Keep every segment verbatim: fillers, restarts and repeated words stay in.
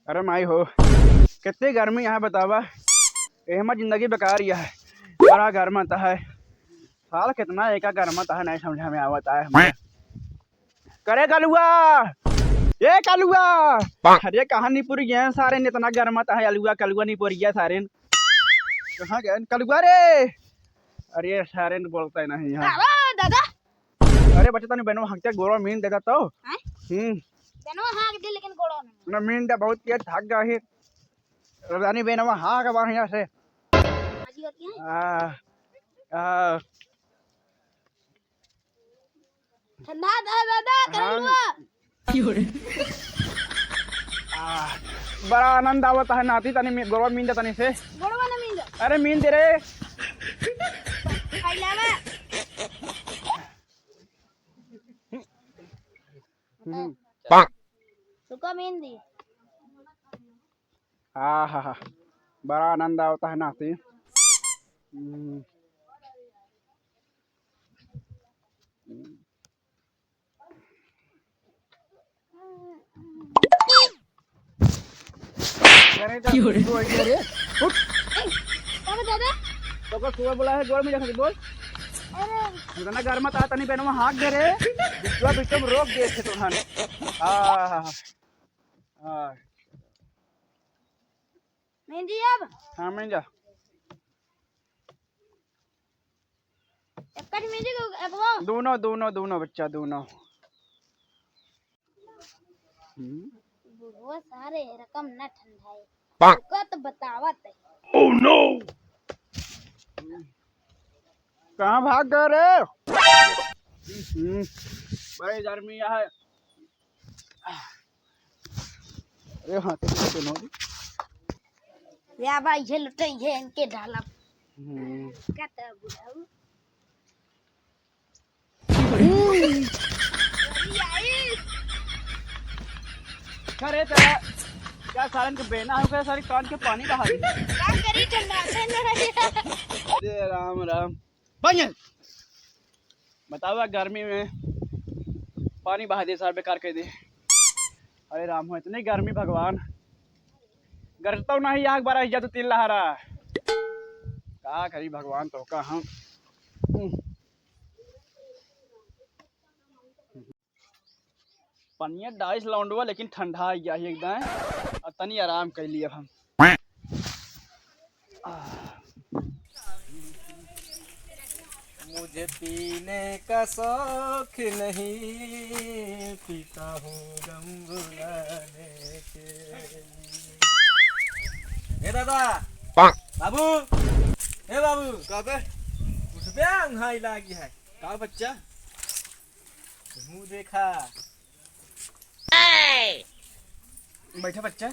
अरे माई हो, कितनी गर्मी है बतावा, एहमा जिंदगी बेकार ही है। बड़ा गर्मत है, साल कितना एका गर्मत है, नहीं समझ में आवत है हमरे। करे कलुआ, ए कलुआ, अरे कहाँ निपुर गए सारे, इतना गर्मत है, अलुआ कलुआ निपुर गया सारे, कहाँ गए कलुआ रे? अरे सारे बोलता ही नहीं है। दादा, दादा, अरे बच्चा, तनी बेनवा हाँक दे, गोड़वा मीन देता तो। हैं? हम्म। बेनवा हाँक दे, लेकिन गोड़वा नहीं। ना मीन दे, बहुत तेज थक गया है। रानी बेनवा हाँक बढ़िया से। आज ही होती है? आ, आ। ठंडा दा, दादा, हाँ। कलुआ। आ, बड़ा आनंद आवत है नाती, तनी मी-, गोड़वा मीन दे तनी से। गोड़वा ना मीन दे। अरे मीन दे रे। फैलावा। हम्म। सुका मीन दी। आहा हा, बड़ा आनंद आवता है नाती। हम्म। अरे तो क्यों रे? तू आई रे? उठ। ए, का बा दादा? तो का सुबह बोला है, जोर में जाके बोल। अरे। इतना गर्म था, तनी बेनवा हाँक दे रे। बिचवा बिचवा में रोक दे थे तोहन। हाँ, हाँ, हाँ। हाँ। मीन दी अब? हाँ, मीन जा। एक कट मीन दी, अब वो? दोनों, दोनों, दोनों बच्चा, दोनों। हम्म। बुढ़वा सारे रकम न ठंडाए। पाक। ओका तो बतावत है। Oh no! कहाँ भाग गए रे? हम्म, बड़ी गर्मी है। अरे हाँ, तो सुनो। या भाई, ये लुटे, ये इनके डाला। हम्म। का तो बुढ़ऊ। अरे तेरा, क्या सारन के बेना हो गया, सारी कान के पानी बहा दी। का करी, ठंडा से न रहे। अरे राम राम। बनिए। बतावा, गर्मी में पानी बहा दे, सार बेकार कर दे। अरे राम हो, इतनी गर्मी भगवान, गरजता नहीं, आग बारह जा तू तीन लहरा। का करी भगवान, तो का हम। पनिया डाइस लौंडवा, लेकिन ठंडा आ गया है एकदम। अब तनी आराम कर लिए हम। मुझे पीने का शौक नहीं, पीता हूँ गम भुलाने के लिए। ए दादा, बाबू, ए बाबू, का बे? उठ बे, उन्हाई लागी है। का बच्चा? मुँह देखा। बैठा बच्चा,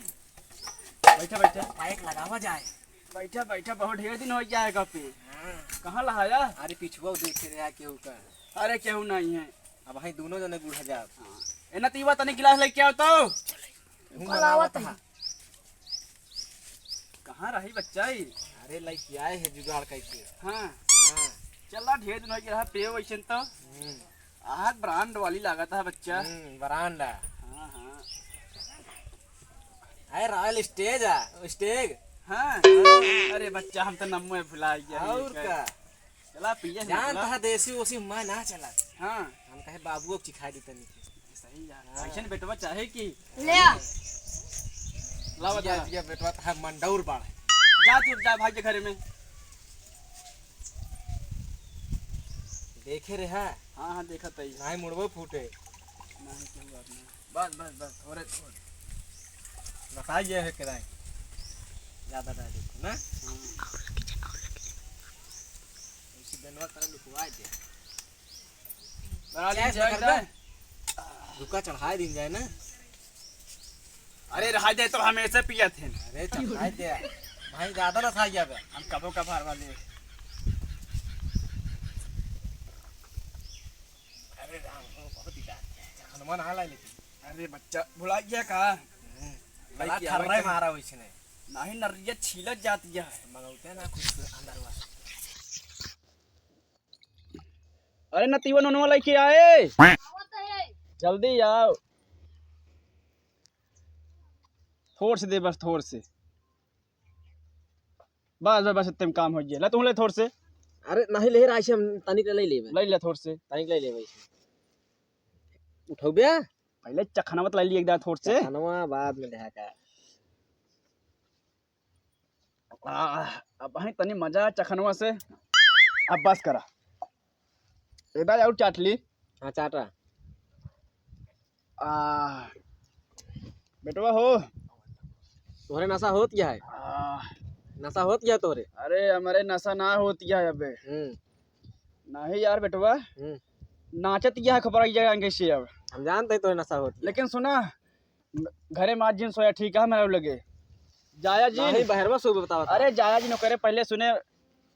बैठा, बैठा। पाइप लगावा जाए। बैठा, बैठा, बहुत ढेर दिन हो गया है कॉपी। हाँ। कहाँ लहाया? अरे पिछुआ देखे रहा केहू का। अरे केहू नहीं है। अब भाई दोनों जने बूढ़ा जाब। हाँ। ए नतीवा, तनी गिलास लेके आओ तो। हूँ, मंगावत मंगावत है। कहाँ रही बच्चा ई? अरे लइके आए है जुगाड़ करके। हाँ। हाँ। चला, ढेर दिन हो गया रहा, पियो वैसे तो। हम्म। आह, ब्रांड वाली लागत है बच्चा। हम्म, ब्रांड है। हाँ, हाँ। है रॉयल स्टेज है, स्टेग। हाँ। हाँ। अरे बच्चा, हम तो नम्बो भुला गया है और ये का? चला पिए से जानत मतलब। है देसी ओसी मैं ना चला। हाँ। हम कहे बाबुओ के चिखाई दी तनी। सही है। हाँ। ऐसन बेटवा चाहे कि ले आ। लावा जिया, तारा। जिया बेटवा तो है मंडौर बाढ़ है। जा चुप जा भाई के घरे में। देखे रे है। हाँ, हाँ, देखत है। नाहीं मुड़बो फूटे। नाहीं, कोई बात नहीं। बस, बस, बस, थोड़े, थोड़े। बताइए है किराए। ज्यादा डाल दीजिए ना। हाँ। इसी बेनवा तरह लुकवा दे। बना लीजिए, चढ़ा दे। रुका, चढ़ाए दिन जाए ना। अरे रहा जाए तो हमेशा पियत हैं। अरे चढ़ाए दे। भाई ज्यादा ना खा गया बे। हम कबो कभार वाले। अरे राम हो, बहुत ही डाल दिया है। हनुमान आ ला लेकिन। अरे बच्चा, भुला गया का? हम्म। भाई बड़ा क्या थर्रा होता है? मारा वैसे नहीं। नहीं, नरिया छीलत जाती है। मंगौते ना कुछ अंदर हुआ। अरे नतीवा नोनवा लेके आए। जल्दी आओ। थोर से दे, बस थोर से। बस, बस, बस, इतने में काम होइ गया। ला, तू ले थोर से। अरे, नहीं ले रहा, ऐसे हम तनिक ले लेबे। ले ले थोर से। तनिक ले लेबे ऐसे। उठौबे? पहले चखनवा तो ले ली एक दाना थोर से। चखनवा बाद में देखा का। आह, अब है तनी मजा चखनवा से। अब बस करा। एदा और चाट ली। हाँ, चाटा। आह, बेटवा हो। तोहरे नशा होत क्या है? आह। नशा होत क्या तोहरे? अरे, हमारे नशा ना होत क्या है अबे। हम्म। नहीं यार बेटवा। हम्म। नाचत क्या है खबर आई जाएगा कैसे अब? हम जानते हैं तोहरे नशा होत क्या। लेकिन सुना, घरे में आज जिन सोया ठीक है, मेरे लगे। जाया जिन। नहीं, बहरवा सो बतावा था। अरे जाया जिन ओकरे पहले सुने,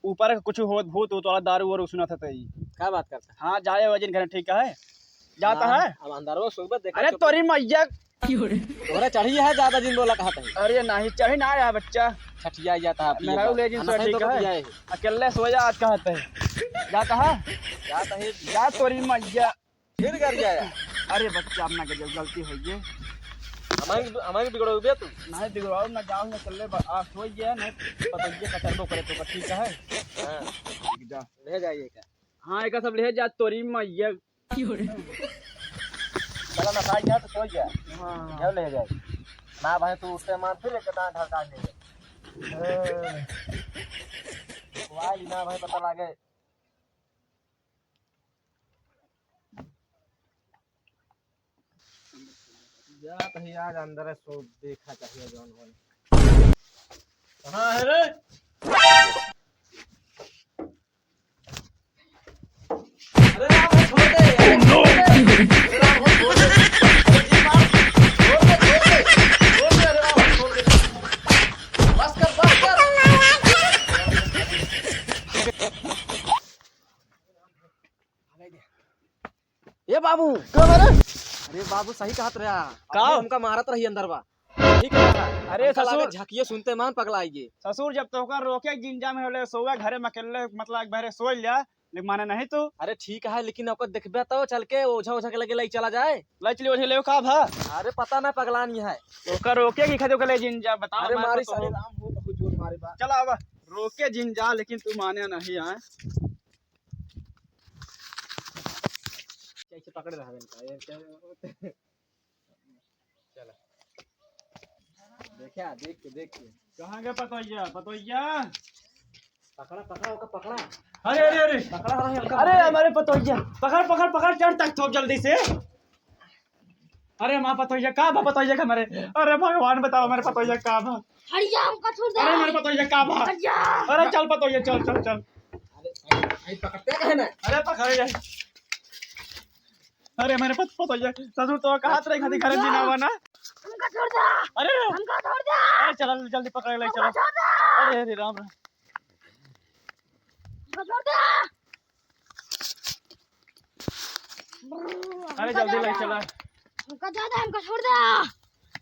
ऊपर कुछ होत, भूत, भूत वाला दारू वारू सुना था तई। का बात करता? हाँ, जाया हुआ जिन घरे ठीक है। जाता ना, है? अब अंदरवा सो देखा अरे चुप। तोरी मैया। तोरा चढ़ी है ज्यादा जिन बोला कहा था। अरे नहीं, चढ़ी ना आया बच्चा। छठिया जाता है, मेहरारू ले जिन सोया ठीक है। अकेले सोया आज कहा था। जाता है? जाता है। जा तोरी मैया। फिर कर गया यार। अरे बच्चा, अपना गजब गलती होइ गई। हमारे, हमारे बिगड़ो बे तू। नहीं बिगड़ाओ ना, जाओ ना, चल ले, आ, होइ गया ना, पतंगे कचरबो करे तो, ठीक है? हाँ। जा। ले जाइए का? हाँ, एक सब ले जा, तोरी मैया। चला ना, साई जा तो सो गया। हाँ। क्या ले जाए? ना भाई, तू उठते मान, फिर एक दांत ढलका दे। वाह, ना भाई, पता लागे। जात ही आज अंदर सो देखा चाहिए जौन होई। कहाँ है रे? अरे राम, छोड़ दे। Oh, no! अरे राम, छोड़ दे। अरे राम, छोड़ दे, छोड़ दे। अरे राम, छोड़ दे। बस कर, बस कर। ए बाबू। का बारे? अरे बाबू, सही कहत रहा। का? अभी हमका मारत रही अंदर बा। ठीक है। अरे हमका लागे ससुर। झकिये सुनते मान पगला आइए। ससुर, जब तोहका रोके जिंजा में होले सोवे घरे में अकेले, मतलब एक बहरे सोई लिया, लेकिन माने नहीं तू। अरे ठीक है, लेकिन ओकर देखबे तो चल के ओझा ओझा के लगे ले चला जाए। ले चली ओझा ले का भा? अरे पता ना पगलानी है। ओकर रोके की खातिर ओकर ले जिंजा, बताओ अरे मारे मारी तो सारे हो। राम हो, बहुत जोर मारे बा। चला अब रोके जिंजा, लेकिन तू माने नहीं आए। कैसे पकड़ रहा है इनका? ये क्या? चला। देखा, देख के, देख के। कहाँ गए पतोहिया? पतोहिया? पकड़ा, पकड़ा, ओका पकड़ा। अरे, अरे, अरे। पकड़ा, पकड़ा, ओका अरे, पकड़ा। हमारे पतोहिया। पकड़, पकड़, पकड़, चढ़ तक थोप जल्दी से। अरे, माँ पतोहिया, का बा पतोहिया का हमारे? अरे, भगवान बताओ, हमारे पतोहिया का बा? हरिया, हमका छोड़ दे। अरे, हमारे पतोहिया का बा? हरिया। अरे, चल पतोहिया, चल, चल, चल। अरे, भाई, भाई, पकड़ते काहे ना? अरे, पकड़ ले। अरे, मेरे पत-, पतोहिया, ससुर तो कहत रहे, खातिर घर में जीना हुआ ना। हमका छोड़ दे। अरे। हमका छोड़ दे। अरे, चला, जल्दी पकड़ ले, हमका चला। छोड़ दे। अरे, अरे, राम, राम। हमका छोड़ दे। अरे, जल्दी ले चला। हमका छोड़ दे, हमका छोड़ दे।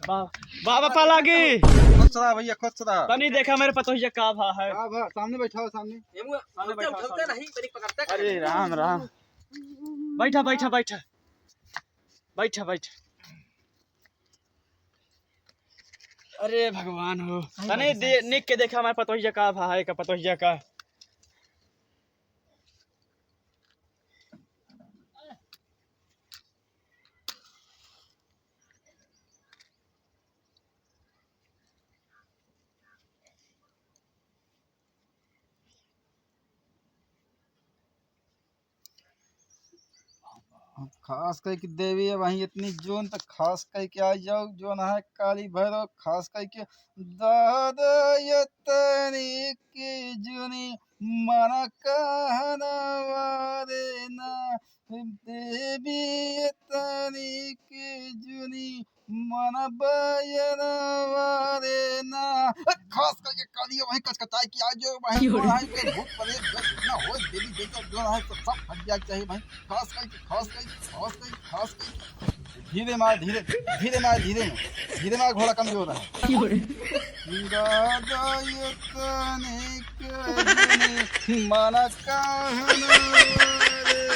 बा-, बाबा पालागी। खुश रहा भैया, खुश रहा। तनी देखा मेरे पतोहिया का भा है। का भा? सामने बैठा हो, सामने। ये मुआ सामने उठते, बैठा हो, उठते सामने। नहीं, मेरी पकड़ते अरे, राम, राम। बैठा, बैठा, बैठा। बैठा, बैठा। अरे भगवान हो, तनी दे-, निक के देखा हमारे पतोहिया का भा है, का पतोहिया का। अब खास कई के देवी, अब वहीं इतनी जोन तक खास कई के आ जाओ, जोन है काली भैरव, खास कई के दादा ये तनी के जोनी मना कहना वारे ना, देवी ये तनी के जोनी मन बयन वारे ना। खास करके कालिया वहीं कचकचाई की आज जो वहीं क्यों? जो है कि भूत प्रेत जो जितना हो देवी देवता जो है तो सब हट जाना चाहिए भाई। खास करके, खास करके, खास करके, खास करके। धीरे मार, धीरे, धीरे मार, धीरे में, धीरे मार, घोड़ा कमजोर है। क्यों? दादा ये तनिक जुनी मन कहन वारे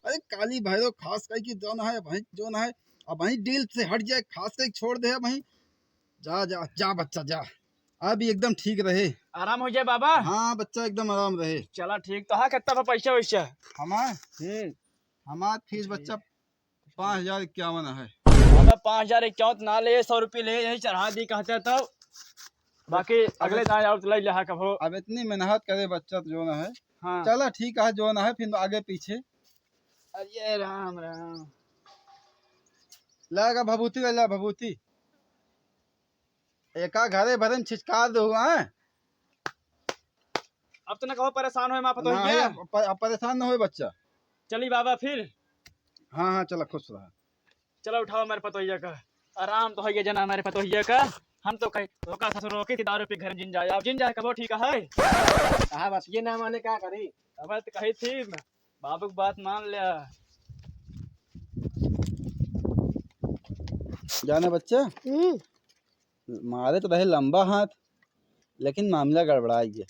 अरे काली भैरव, खास कही कि जौन है, अबहीं जौन है, अबहीं डील से हट जाए, खास कही छोड़ दे अबहीं। जा, जा, जा बच्चा, जा। अब एकदम ठीक रहे। आराम हो जाए बाबा। हाँ बच्चा, एकदम आराम रहे। चला ठीक तो है, कितना बा पैसा वैसा? हमार? हम्म। हमार फीस बच्चा पाँच हजार इक्यावन है। बाबा, पाँच हजार इक्यावन ना ले, सौ रुपये ले, यही चढ़ा दी कहते तो। बाकी अगले दाएं और ले लिहा कभो। अब इतनी मेहनत करे बच्चा तो जौन है। हाँ। चला ठीक है, जौन है फिर आगे पीछे। अरे राम राम। लागा भभूति ले ला, भभूति। एका घरे भरे में छिचकार दो, हाँ? अब तो न कहो परेशान होए, माँ पतोहिया। नहीं, अब प-, अब परेशान न होए बच्चा। चली बाबा फिर। हाँ, हाँ, चला, खुश रहा। चला उठाओ हमारे पतोहिया का। आराम तो है ये जना हमारे पतोहिया का। हम तो कहे, ओका ससुर रोकी थी दारू पी घर जिन जाए। अब जिन जाए कबो ठीक है। कहा बस ये ना माने का करी? अब तो कही थी, बाबू की बात मान लिया। जाने बच्चा, हम्म। मारे तो रहे लंबा हाथ, लेकिन मामला गड़बड़ा गया।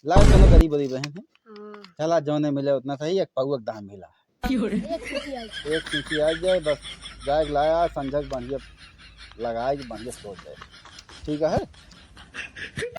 लाग कोनो गरीब वरीब रहे हैं। हाँ। चला, जौने मिले उतना सही, एक पौवा के दाम मिला। एक सीसी आई। एक सीसी आ जाए, बस जाए के लाया, संझक बढ़िया लगाए के बढ़िया सोच जाए। ठीक है?